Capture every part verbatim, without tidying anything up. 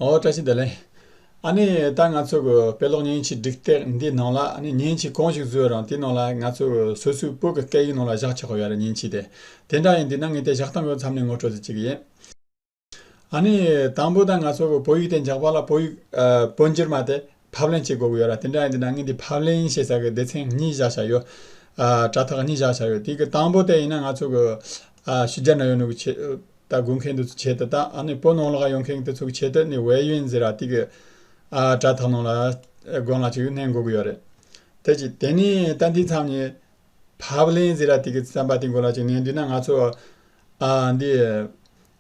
ཨོ་བཀྲ་ཤིས་བདེ་ལེགས། ཨ་ནི་ད་ང་ཚོ་གི་དཔེ་ཀློག་མཉེན་ཆས་སྒྲིག་སྟེགས་འདིའི་ནང་ལ་ཨ་ནི་མཉེན་ཆས་གང་ཞིག་བཟོས་རུང་དེའི་ནང་ལ་ང་ཚོ་གི་སོ་སོའི་བོད་ཀྱི་སྐད་ཡིག་ནང་ལ་བཞག་ཆོག་གི་ཡོད་རེད། མཉེན་ཆས་དེ་དེ་འདྲ་ཡིན་དུས་ན་ངས་དེ་བཞག་སྟངས་ཀྱི་མཚམས་ནས་ངོ་སྤྲོད་ཅིག་བྱེད་ཀྱི་ཡིན། ཨ་ནི་དང་པོ་ད་ང་ཚོ་གི་བོད་ཡིག་དེ་འཇགས་པ་ལ་བོད་ཡིག་ཨ་བོད་འགྱུར་མ་དེ་ཕབ་ལེན་བྱེད་དགོས་ཀྱི་ཡོད་ར། དེ་འདྲ་ཡིན་དུས་ན་ངས་འདི་ཕབ་ལེན་བྱེད་ས་གི་སྡེ་ཚན་གཉིས་བཞག་བཞག་ཡོད། ཨ་དྲ་ཐག་གཉིས་བཞག་བཞག་ཡོད། དེ་གི་དང་པོ་དེ་ཡིན་ན་ང་ཚོ་གི་ཨ་ཕྱི་རྒྱལ་ན་ཡོད་ནོ་གི་ཆེད་ད་དགོས་མཁན་དེ་ཚོ་ཆེད་དུ་དང་ཨ་ནི་བོད་ནང་ལོགས་ཡོད་མཁན་དེ་ཚོ་གི་ཆེད་དུ་ནི་ཝེ་ཡུན་ཟེར་ར་དེ་གི་ཨ་དྲ་ཐག་ནང་ལ་སྒང་ལ་ཅིག་མནན་དགོས་ཀྱི་ཡོད་རེད། དེ་ཅི་དེ་ནི་ད་འདི་མཚམས་ནས། ཕབ་ལེན་ཟེར་ར་དེ་གི་རྩམ་པ་དེ་མགོ་ལ་ཅིག་ནས་འདུག་ན་ང་ཚོ་ཨ་འདི་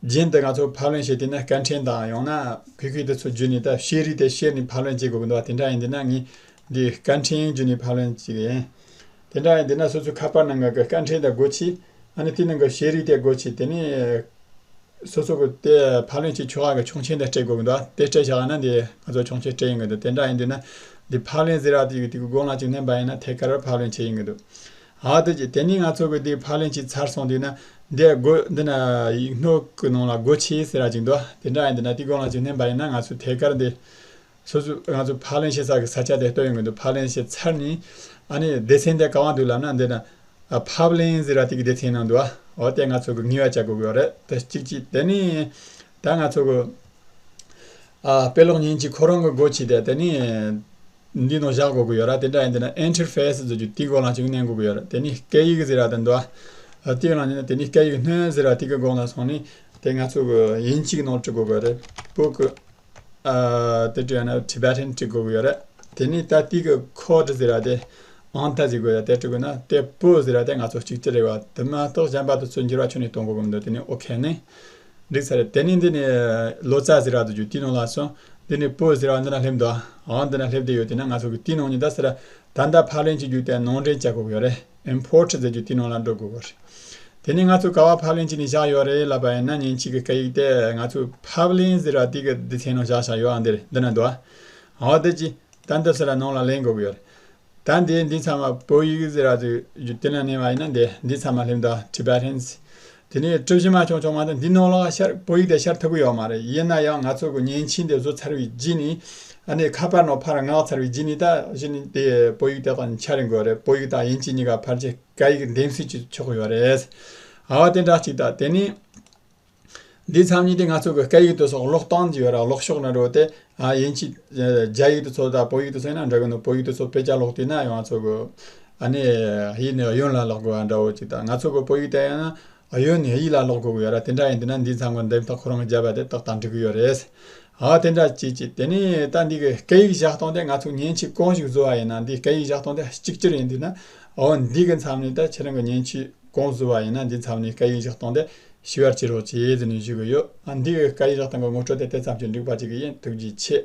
རྒྱུན་དུ་ང་ཚོ་ཕབ་ལེན་བྱེད་དུས་ན་སྐད་འཕྲིན་དང་ཡང་ན་གུས་གུས་དེ་ཚོ་བརྒྱུད་ནས་ད་བཤེར་རིས་དེ་བཤེར་ནས་ཕབ་ལེན་བྱེད་དགོས་ཀྱི་འདུག་བ། དེ་འདྲ་ཡིན་དུས་ན་ངས་འདི་སྐད་འཕྲིན་བརྒྱུད་ནས་ཕབ་ལེན་བྱེད་ཀྱི་ཡིན། དེ་འདྲ་ཡིན་དུས་ན་སོ་སོའི་ཁ་པར་ནང་གི་སྐད་འཕྲིན་དེ་སྒོ་ཕྱེ། ཨ་ནི་དེ་ནང་གི་བཤེར་རིས་དེ་སྒོ་ཕྱེ་དེ་ནས། སོ་སོ་གི་དེ་ཕབ་ལེན་བྱེད་ཆོག་ག་གི་ཆོག་མཆན་དེ་སྤྲད་དགོས་ཀྱི་འདུག་དེ་སྤྲད་བཞག་ན་འདི་ང་ཚོ་ཆོག་མཆན་སྤྲད་ཡོང་གི་འདུག་དེ་འདྲ་ཡིན་དུས་ན་འདི་ཕབ་ལེན་ཟེར་བ་དེ་གི་དེ་གི་སྒང་ལ་ཅིག་མནན་པ་ཡིན་ན་ཐད་ཀར་ཕབ་ལེན་བྱེད་ཡོང་གི་འདུག་ཨ་དེ་ཅི་དེ་ནས་ང་ཚོ་གི་དེ་ཕབ་ལེན་བྱེད་ཚར་སོང་དུས་ན་འདི་སྒོ་འདི་ན་ཡིག་སྣོད་གི་ནང་ལ་སྒོ་ཕྱེ་ཟེར་བ་ཅིག་འདུག་དེ་འདྲ་ཡིན་དུས་ན་དེ་སྒང་ལ་ཅིག་མནན་པ་ཡིན་ན་ང་ཚོ་ཐད་ཀར་འདི་སོ་སོ་ང་ཚོ་ཕབ་ལེན་བྱེད་ས་གི་ས་ཆ་དེ་སྟོན་ཡོང་གི་འདུག་ཕབ་ལེན་བྱེད་ཚར་ནས་ཨ་ནི་སྡེ་ཚན་དེ་ག་བ་འདུག་ལབ་ན་འདི་ན། ཨ་ཕབ་ལེན་ཟེར་བ་དེ་གི་སྡེ་ཚན་ནང་འདུག་ཨ། འོ་དེ་ང་ཚོ་གི་ངེས་པ་བྱ་དགོས་ཀྱི་ཡོད་རེད། དེ་གཅིག་གཅིག་དེ་ནས་ད་ང་ཚོ་གི་ཨ་དཔེ་ཀློག་མཉེན་ཆས་ཁོ་རང་གི་སྒོ་ཕྱེ་དེ་དེ་ནས་འདི་ནང་བཞག་དགོས་ཀྱི་ཡོད་རེད། དེ་འདྲ་ཡིན་དེ་ན་ཨིན་ཊར་ཕེ་སི་ཟེར་རྒྱུ་དེའི་སྒང་ལ་ཅིག་མནན་དགོས་ཀྱི་ཡོད་རེད། དེ་ནས་སྐད་ཡིག་ཟེར་བ་དེ་འདུག་ཨ། དེའི་ནང་ནས་དེ་ནས་སྐད་ཡིག་སྣོད་ཟེར་བ་དེ་གི་སྒང་ལ་སོང་ནས་དེ་ང་ཚོ་གི་དབྱིན་ཇི་གི་ནང་བྲི་དགོས་ཀྱི་རེད། བོད་གི་ཨ་དེ་བྲིས་ན་ཊི་བེ་ཊན་བྲི་དགོས་ཀྱི་ཡོད་རེད། དེ་ནས་ད་དེ་གི་ཁོ་ཌི་ཟེར་བ་དེ་ཨང་རྟགས་ཟེར་དགོས་ཡ་དེ་བྲི་དགོས་ན་དེ་པོ་ཟེར་བ་དེ་ང་ཚོ་གཅིག་གྱུར་རེད་བ། དེ་མ་གཏོགས་གཞན་པ་དེ་ཚོ་འགྱུར་བ་ཁྱོན་ནས་གཏོང་དགོས་ཀྱི་མི་འདུག་དེ་ནས་ཨོ་ཁེ་ནས་འགྲིག་ཚར་རེད། དེ་ནས་འདི་ནས་ལོ་ཙཱ་ཟེར་བ་དེ་རྒྱུ་དེའི་ནང་ལ་སོང་། འདི་ནས་པོ་ཟེར་བ་འདི་ན་སླེབས་འདུག་ཨང་འདི་ན་སླེབས་བསྡད་ཡོད། དེ་ན་ང་ཚོ་གི་དེའི་ནང་ནས་ད་ཟེར་ད་ལྟ་ཕབ་ལེན་བྱེད་རྒྱུ་དེ་ནང་འདྲེན་བྱ་དགོས་ཀྱི་ཡོད་རེད། ཨིམ་པོ་ཊི་ཟེར་རྒྱུ་དེའི་ནང་ལ་འགྲོ་དགོས་ཀྱི་རེད། དེ་ནས་ང་ཚོ་ག་བ་ཕབ་ལེན་བྱས་ནས་བཞག་ཡོད་རེད་ལབ་པ་ཡིན་ན་མཉེན་ཆས་ཀྱི་སྐད་ཡིག་དེ་ང་ཚོ་ཕབ་ལེན་ཟེར་བ་དེ་གི་སྡེ་ཚན་ནང་བཞག་བཞག་ཡོད་ཨ། འདིར་འདི་ན་འདུག་ཨ། འོ་དེ་ཅི་ད་འདི་ཟེར་ལ་ནང་ལ་ལེན་དགོས་ཀྱི་ཡོད་རེད། ད་འདི་འདི་ཚང་མ་བོད་ཡིག་ཟེར་བ་དེ་དེ་ན་གནས་པ་ཡིན་ན་འདི་འདི་ཚང་མ་ལེན་འདུག་ཊི་བེ་ཊན་སི། དེ་ནས་གྲུ་བཞི་མ་ཆུང་ཆུང་མ་དང་འདི་ནང་ལ་ཤར་བོད་ཡིག་དེ་ཤར་ཐུབ་ཀྱི་ཡོད་མ་རེད། ཡིན་ན་ཡང་ང་ཚོ་གི་མཉེན་ཆས་འདི་བཟོ་ཚར་བའི་རྗེས་ནས་ཨ་ནི་ཁ་པར་ནང་ཕར་མངགས་ཚར་བའི་རྗེས་ནས་ད་གཞི་ནས་དེ་བོད་ཡིག་དེ་དང་འཆར་ཡོང་གི་ཡོད་རེད། བོད་ཡིག་དང་དབྱིན་ཇི་གཉིས་ཀ་ཕལ་ཆེར་སྐད་ཡིག་འདེམས་གསེས་ཀྱི་ཆོག་ཡོད་རེད། ཨ་བ་དེ་འདྲ་གཅིག་དང་དེ་ནས་འདི་མཚམས་ཉིད་དེ་ང་ཚོ་གི་སྐད་ཡིག་དེ་ཚོ་ཀློག་སྟངས་ཀྱི་ཡོད་ར། ཀློག་ཕྱོགས་ན་འགྲོ་དེ་ཨ་དབྱིན་ཇི་རྒྱ་ཡིག་དེ་ཚོ་དང་བོད་ཡིག་དེ་ཚོ་ཡིན་ན་འདྲ་གི་འདུག་བོད་ཡིག་དེ་ཚོ་དཔེ་ཆ་ཀློག་དུས་ན་ཡང་ང་ཚོ་གི་ཨ་ནི་ཡིན་ནི་གཡོན་ལ་ཀློག་དགོས་པ་འདྲ་བོ་ཅིག་དང་ང་ཚོ་གི་བོད་ཡིག་དེ་ཡང་ན་གཡོན་ནས་གཡས་ལ་ཀློག་དགོས་ཀྱི་ཡོད་ར། དེ་འདྲ་ཡིན་དུས་ན་འདི་ཚང་མ་འདེམས་ཐག་ཁོ་རང་གི་བརྒྱབ་པ་དེ་ཏག་ཏག་འགྲིག་གི་ཡོད་རེད། ཨ་དེ་འདྲ་ཅིག་ཅིག་དེ་ནས་ད་འདི་གི་སྐད་ཡིག་བཞག་སྟངས་དེ་ང་ཚོ་མཉེན་ཆས་གང་ཞིག་བཟོ་བ་ཡིན་ན་འདི་སྐད་ཡིག་བཞག་སྟངས་དེ་གཅིག་གྱུར་ཡིན་དུས་ན་འོ་འདི་གི་མཚམས་ནས་ད་ཁྱེད་རང་གི་མཉེན་ཆས་གང་བཟོ་བ་ཡིན་ན་འདི་མཚམས་ནས་སྐད་ཡིག་བཞག་སྟངས་དེ་ཤེས་པར་བྱེད་རོགས་བྱེད་ཟེར་ནས་ཞུ་གི་ཡོད། ཨ་འདི་གི་སྐད་ཡིག་བཞག་སྟངས་གི་ངོ་སྤྲོད་དེ་དེ་ཙམ་གྱིས་འགྲིག་པ་ཅིག་ཡིན། ཐུགས་རྗེ་ཆེ།